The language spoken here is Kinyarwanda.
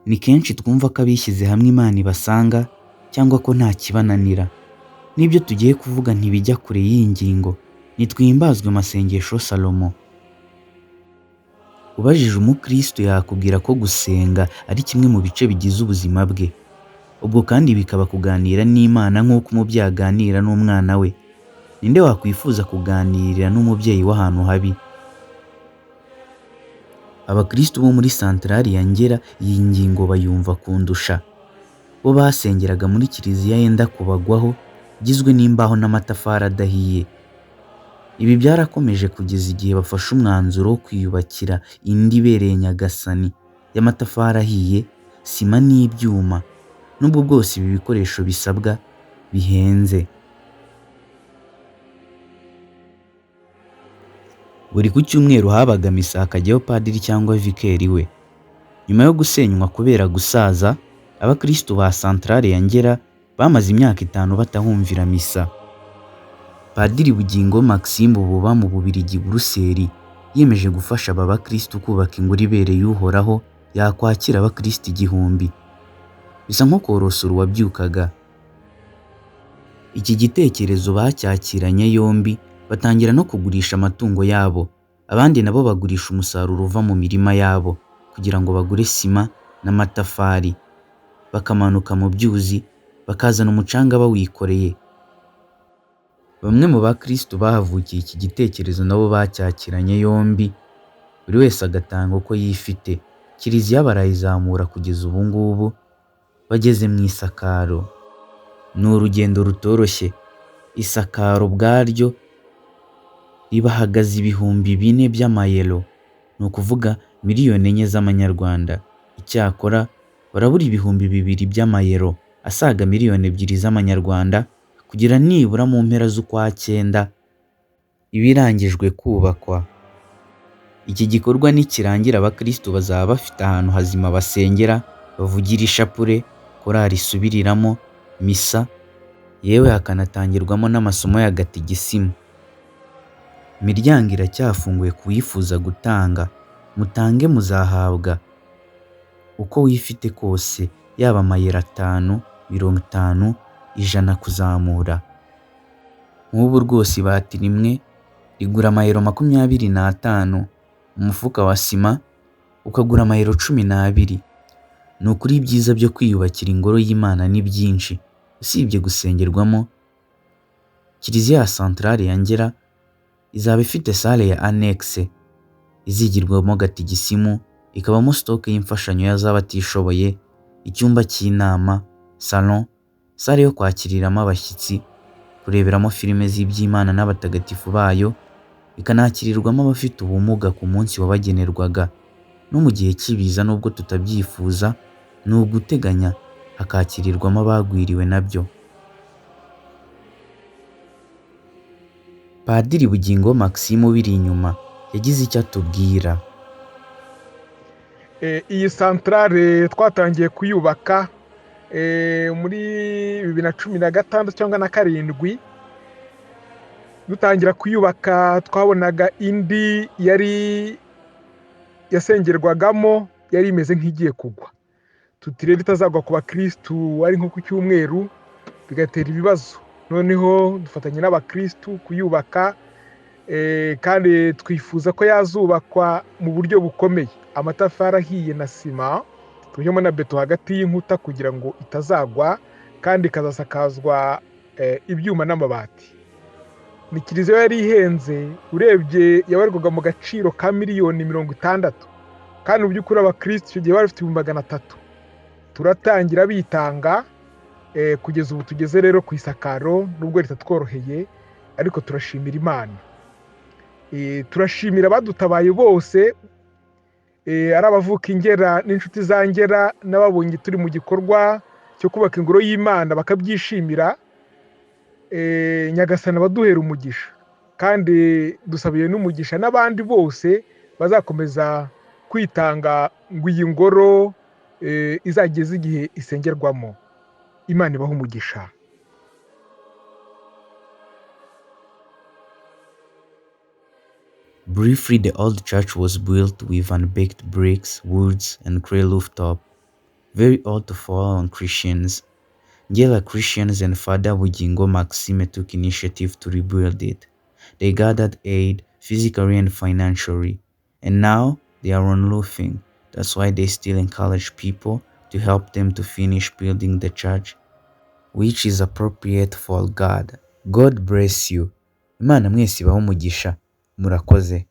Ni kenshi twumva ko abishyize hamwe Imana ibasanga cyangwa ko nta kibananira. N'ibyo tugiye kuvuga ntibijya kure y'iyi ngingo. Nitwihimbazwe Masengesho Salomo. Ubajije umukristo yakubwira ko gusenga ari kimwe mu bice bigize ubuzima bwe. Ubwo kandi bikaba kuganira n'Imana nk'uko umubyeyi aganira n'umwana we. Ninde wakwifuza kuganirira n'umubyeyi w'ahantu habi? Abakristo bo muri santarari ya Ngera iyi ngingo bayumva kundusha. Bo basengeraga muri kiliziya yenda kubagwaho, igizwe n'imbaho n'amatafari adahiye. Ibi byarakomeje kugeza igihe bafashe umwanzuro wo kwiyubakira indi ibereye Nyagasani y'amatafari ahiye, sima n'ibyuma, nubwo bwose ibi bikoresho bisabwa bihenze. Buri ku cyumweru habaga misa hakajyayo padiri cyangwa vikeri we. Nyuma yo gusenywa kubera gusaza, abakristo ba santarari ya Ngera bamaze imyaka 5 batahumvira misa. Padiri Bugingo Maxime buba mu Bubiligi Buruseli yemeje gufasha aba bakristo kubaka ingoro ibereye Uhoraho yakwakira abakristo 1000. Bisa nko korosora uwabyukaga. Iki gitekerezo bacyakiranye yombi, batangira no kugurisha amatungo yabo, abandi nabo bagurisha umusaruro uva mu mirima yabo kugira ngo bagure sima n'amatafari, bakamanuka mu byuzi bakazana umucanga bawikoreye. Bamwe mu bakristo bahavukiye iki gitekerezo nabo bacyakiranye yombi, buri wese agatanga uko yifite. Kiliziya barayizamura kugeza ubu ngubu bageze mu isakaro. Ni urugendo rutoroshye. Isakaro ubwaryo ribahagaze 4000 by'amayero, ni ukuvuga miliyoni 4 z'amanyarwanda. Icyakora barabura 2000 by'amayero asaga miliyoni 2 z'amanyarwanda kugira nibura mu mpera z'ukwa 9 ibirangijwe kubakwa. Iki gikorwa nikirangira abakristo bazaba bafite ahantu hazima basengera, bavugira ishapure, korali isubiriramo misa, yewe hakanatangirwamo n'amasomo ya gatigisimu. Imiryango iracyafunguye ku wifuza gutanga, mutange muzahabwa uko wifite kose, yaba amayero 5, 50, 100 kuzamura. Nk'ubu rwose ibati rimwe rigura amayero 25, umufuka wa sima ukagura amayero 12. Ni ukuri ibyiza byo kwiyubakira ingoro y'Imana ni byinshi, usibye gusengerwamo. Kiliziya ya santarari ya Ngera izaba ifite sale ya annexe izigirwamo gatigisimu, ikabamo stock y'imfashanyo y'abatishoboye, icyumba cy'inama, salon, sale yo kwakiriramo abashyitsi, kureberamo filime z'iby'Imana n'abatagatifu bayo, ikanakirirwamo abafite ubumuga ku munsi wabagenerwaga. No mu gihe cy'ibiza nubwo tutabyifuza, ni uguteganya hakakirirwamo abagwiriwe nabyo. Padiri Bugingo Maxime ubiri inyuma yagize icyo atubwira. Iyi santarare twatangiye kuyubaka muri 2016 cyangwa na 7. Dutangira kuyubaka twabonaga indi yari yasengerwagamo yari imeze nk'igiye kugwa, tuti rero itazagwa ku bakristu ari nko ku cyumweru bigatera ibibazo. Noneho dufatanya n'abakristu kuyubaka, kandi twifuza ko yazubakwa mu buryo bukomeye, amatafari ahiye na sima, tujyemo na beto hagati y'inkuta kugira ngo itazagwa, kandi ikazasakazwa ibyuma n'amabati. Ni kiliziya yari ihenze, urebye yabarirwaga mu gaciro ka miliyoni 60, kandi mu by'ukuri abakristu icyo gihe bari bafite 300,000. Turatangira bitanga kugeza ubu tugeze rero ku isakaro, nubwo ritatworoheye ariko turashimira Imana. Turashimira abadutabaye bose, ari abavuka Ingera n'inshuti za Ngera n'ababonye turi mu gikorwa cyo kubaka ingoro y'Imana bakabyishimira. Nyagasani abaduhera umugisha, kandi dusabiye n'umugisha n'abandi bose bazakomeza kwitanga ngo iyi ngoro izageze igihe isengerwamo. Imana ibahe umugisha. Briefly, the old church was built with unbaked bricks, woods, and clay rooftop. Very odd to fall on Christians. Ngera Christians and Father Bugingo Maxime took initiative to rebuild it. They gathered aid physically and financially. And now they are on roofing. That's why they still encourage people to help them to finish building the church, which is appropriate for God. God bless you. Imana mwese ibahe umugisha. Murakoze.